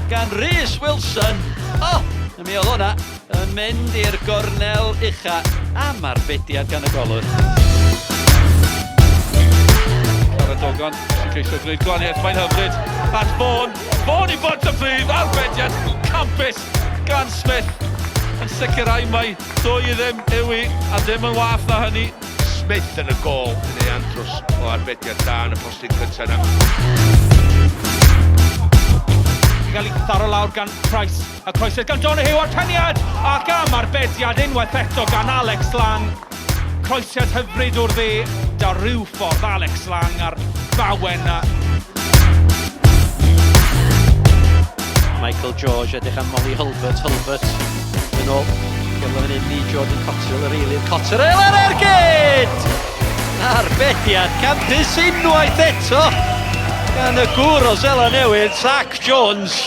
gan Rhys Wilson. O, oh, mi oedd hwnna yn mynd i'r gornel ucha am arbediad gan y golwr. Caradogan sy'n ceisio gwneud gwahaniaeth, mae'n hyfryd. At Vaughan, Vaughan i Bontypridd, arbediad campus gan Smith yn sicrhau mai 2-0 yw hi, a ddim yn wath na hynny. Smith yn y gôl yn ei andros o arbediad da yn y postyn cyntaf yna. Yn cael ei tharo lawr gan Price, a croesiad gan Donoghue a'r peniad, ac am arbediad unwaith eto gan Alex Lang. Croesiad hyfryd o'r dde, da rhyw ffordd Alex Lang a'r bawen na. Michael George edrych am Molly Hulbert, Hulbert yn ôl. Gyfle fan hyn i Jordan Cotterill, yr eilydd. Cotterill ar ergyd! Arbediad campus unwaith eto gan y gŵr o Seland Newydd, Zach Jones.